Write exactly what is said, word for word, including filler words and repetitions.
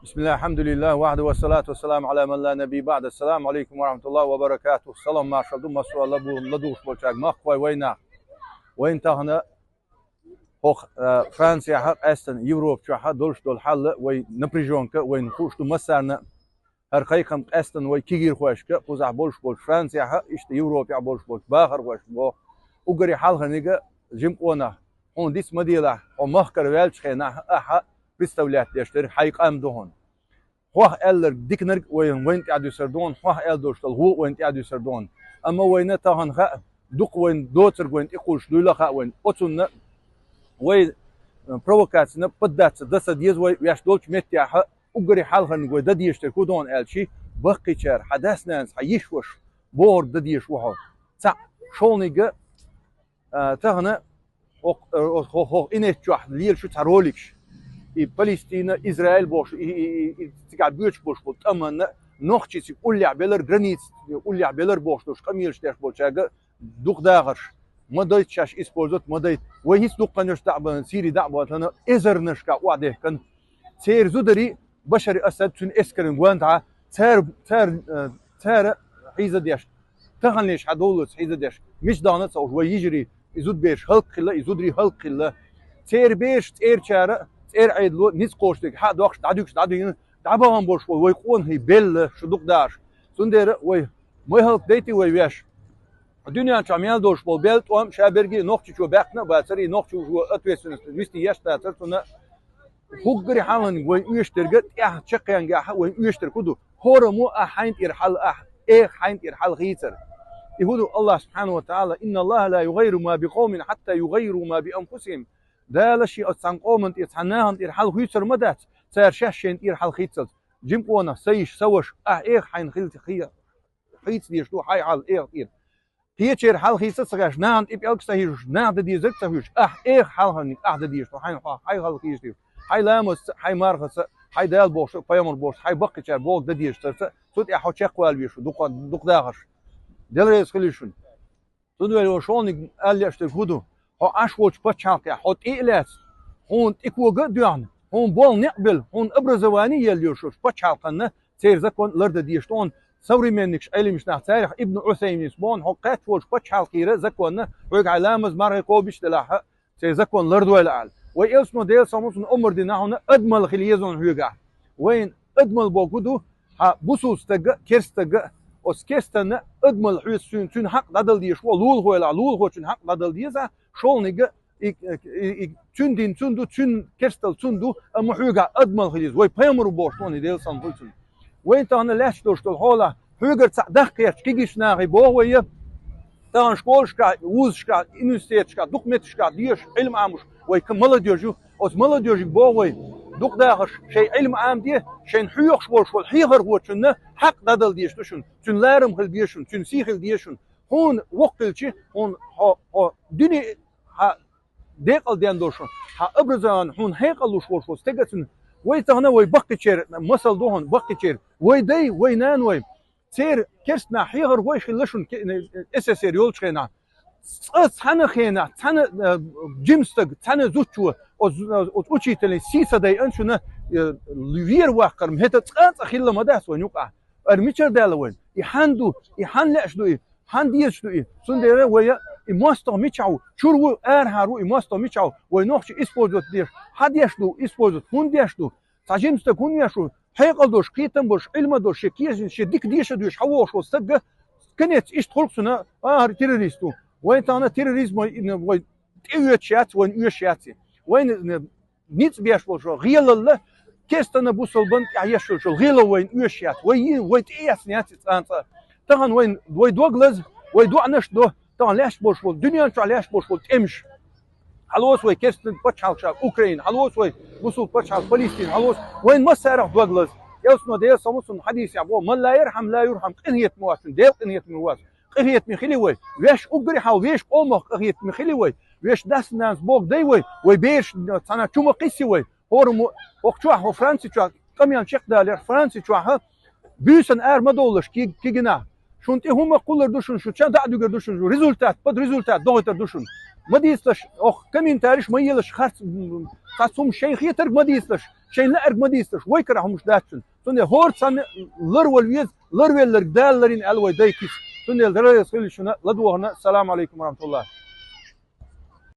بسم الله، الحمد لله وحده، والصلاة والسلام على من لا نبي بعده. السلام عليكم ورحمة الله وبركاته. Салам маршал ду массо а ла бу-, ладувгӀаш болчаьрга, махкахой, вайнах. Вайна тахан хӀокху, э, Францехь а, къаьстина Европа чохь а долуш долу хьал а, вай напряжёнка, вайна хууш ду массарна а. ХӀара кхайкхам къаьстина вай кегийрхошка, кхузахь болуш болчу Францехь а, иштта Европехь болуш болчу бахархошка боху. Уггаре хьалхарниг а, жима къонах, хьуна диц ма делахь, хьо махкара ваьллачу хенахь ахьа представлять деш дерг хьайн къам ду хьуна. Хьох аьлларг диканарг а вайна, вайна тӀаьхьадуьсур ду хьуна, хьох аьлла долуш долу вон а вайна тӀаьхьадуьсур ду хьуна. Амма вайна тахана хаьа, дукха вайна доцург вайна тӀекхуллуш дуйла а хаьа вайна. Оцунна вай, э, провокацина поддаться дан ца деза вай, ваьш долчу меттехь а, уггаре хьалхарниг вай дан дезаш дерг хӀун ду хьуна аьлча, баккхийчара, хьан дас-нанас, хьан йиш-ваша бохург дан дезаш ву хьо. Цхьаъ, шолгӀаниг а, а, тахана хӀокху, э, хӀо-, хӀо-, хӀокху инет чохь лелаш ю цхьа роликаш. И Палестина, Израиль бохуш, и, и, и, и цигахь боьдуш болуш болу тӀаманна, нохчий цига уллехь белар, граница уллехь белар бохуш долуш къамелаш деш болчаьрга дукха дахарш. Ма дайта шаьш использовать, ма дайта. Вай хӀинца дуккха хан йолуш дӀа а баьхкина, Сири дӀа а баьхкина, эзарнашкахь охьадехкина. Церан зударий Башар Асад, цуьнан эскаран гонаха, цара, цара, э, цара хьийза деш. Таханлерчу хьан довллалц хьийза деш. Мича дахана а ца хууш, вай йижарий, и зудабераш хӀаллакьхилла, и зударий хӀаллакьхилла. Церан бераш, церачара, церан Ӏедало ницкъ кхочушдерг хьа а доккхуш, дӀадуьгуш, дӀадуьйна, дӀабахана болуш болу вай къонахий белла, шу дукха дахарш. Цундела вай ма хӀаллакдайта вай ваьш. Дуьнен чохь мел долуш болу бел, тӀом ша берриге а нохчичо баьккхина а бацара, и нохчо уьш ответственность вистхи еш а дацара цунна. Уггаре хьалхарниг вайна оьшуш дерг а, тӀаьхьа чаккхенгахь а вайна оьшуш дерг хӀун ду? ХӀораммо ахь хьайна тӀера хьал, ахь эха хьайна тӀера хьал хийцар. И хӀун ду? Аллах субхьанаху ва таӀала: «Инна Аллаха ла югайру ма би къовмин хьатта югайру ма би анфусихим». Дала шен оцу цхьана къоманна тӀера, цхьана нахана тӀера хьал хуьйцур ма дац, цара шаьш шайна тӀера хьал хийццалц. Жима къонах, сан йиша, сан ваша, ахь эха хьайна хила хи-, хийца дезаш ду хьайн хьал эха тӀера. Кхечеран хьал хийца а ца хууш, нахана тӀе пӀелгаш ца хьийзош, наха дан дезарг а ца хуьйцуш, ахь эха хьалхарниг ахь дан дезаш ду хьайна, хьо хьайн хьал хийца дезаш. Хьайн ламазца а, хьайн мархаца а, хьайн Дала бохуш а, пайхамар бохуш а, хьайн баккхийчара бохург дан дезаш царца а, цу тӀехь хьо чекхвала везаш ву дукха, дукха дахарш. Дела реза хуьлийла шуна. Цундела шолгӀаниг аьлла лууш дерг хӀун ду? Хьо Ӏаш волчу пачхьалкхехь хьо тӀе а лаьцна, хьуна тӀе кога а доьгӀна, хьуна болу некъ белла, хьуна образование елла йолуш йолчу пачхьалкханна церан закон лардан дезаш ду хьуна. Современникаш, Ӏеламнах, царах Ибн Усайминс боху, хьо кхаьчна волчу пачхьалкхера законна, хьоьга хьайн ламаз, марха, кхобуш делахь а, церан закон лардойла аьлла. Вай элчано, Делан салам хуьлда цунна, омра дина хьуна, адамалла хила еза хьоьгахь. Вайна адамалла бохург хӀун ду? Хьан бусулба стага а, керста стага а, оцу керстанна адамалла хьоьца цуьнан, цуьнан хьакъ дӀадала дезаш ву, лулахойла, лулахочун хьакъ дӀадала деза, шолгӀаниг а, и, и, и, и, цуьнан дин цуьнан ду, цуьнан керстал цуьнан ду, амма хьоьгахь адамалла хила еза. Вай пайхамаро бохуш ду хьуна, Делан салам хуьлда цунна. Вайна тахана лаьтташ долуш долу хьолахь, хьоьгара цхьаъ дахкаэцча кегийчу нахе боху вай, тахана школашкахь, вузашкахь, университеташкахь, дукха меттигашкахь дезаш, Ӏилма Ӏамош вай ка-, молодёжь ю. Оцу молодёжига боху вай, дукха дахарш, шайн Ӏилма Ӏамаде, шайна хьоьхуш волуш волу хьехархочунна хьакъ дӀадала дезаш ду шуна, цуьнан ларам хила беза шуна, цуьнан сий хила деза шуна. Хьуна воккха хилча, хьуна хьо, хьо дуьне, хьан декъал ден долуш, хьан образование, хьуна хьекъал луш волуш волу стага а цуьнан. Вай тахана вай баккхийчеран масал ду хьуна, баккхийчеран. Вай дай, вай наной, церан керста нах хьехархой хилла шуна ке-, С С С Р йолчу хенахь. Цкъа цхьана хенахь, цхьана, э, жима стаг, цхьана зудчо, оцу, оцу учителийн сий ца дайъина шуна, э, вера ваккхар, хӀета цкъа а цкъа хилла ма дац вайн юкъахь. Ара мичара даьлла вайн? И хьан ду, и хьан лаьаш ду и, хьан дезаш ду и? Цундела вай и мостагӀ мичахь ву? Чуьра ву, арахьара ву и мостагӀ мичахь ву? Вай нохчий использовать деш. Хьан деш ду, использовать? ХӀунда деш ду? Цхьа жима стаг хӀунда веш ву? Хьекъал долуш, кхетам болуш, Ӏилма долуш, шен кежанаш, шен дика деша а доьшуш, хьан вогӀуш волу стаг, конец иштта хуьлу цуьнан, а, хӀара террорист ву. Вайн тахана терроризм вай, вай тӀеоьцуш яц, вайна оьшуш яц и. Вайна, э, ницкъ беш болчу гӀелалла, керстанна бусалбанна тӀехь еш йолчу гӀело вайна оьшуш яц. Вай, вай тӀеэцна яц и цкъа а цкъа. Тахана вайн, вай дог лаза, вай доӀанаш а до, тахана лаьтташ болуш болу, дуьнен чохь лаьтташ болуш болу тӀемаш. Хьалоцу вай керстан пачхьалкхашка Украина, хьалоцу вай бусулба пачхьалкх Палестина, хьалоцу вайн массарах дог лаза. Элчано, Делан салам хуьлда цунна, хьадисехь боху: «Ман ла ярхьам, ла юрхьам», къинхетаме вац цунна, Дела къинхетаме вац. Къинхетаме хили вай, веш уггаре хьал, вешан къомах къинхетаме хили вай, вешан дас-нанас бохург дай вай, вай бераш цхьана чу ма кхисси вай. ХӀораммо, хӀокху чохь, хӀо Франци чохь, къамел чекхдалар, Франци чохь, буьйсанна ара ма довлалаш киг-, кигина. Шуна тӀе хӀума кхуллур ду шуна, шу чан дӀа а дуьгур ду шуна, шу результат, под результат дохуьйтур ду шуна. Ма дийцалаш, оха комментариш ма елаш, харц, м, цхьацца хӀума шайн хетарг ма дийцалаш. Шайн лаьрга ма дийцалаш, вай кара хӀумаш дац шун. Цундела хӀора цхьанна лар вала веза, лар велларг Дала ларйина аьлла вай дай киса. Цундела даргӀаза хила шуна, ладувгӀа хьона. Ассаламу Ӏалайкум ва рахьматуллахӀ.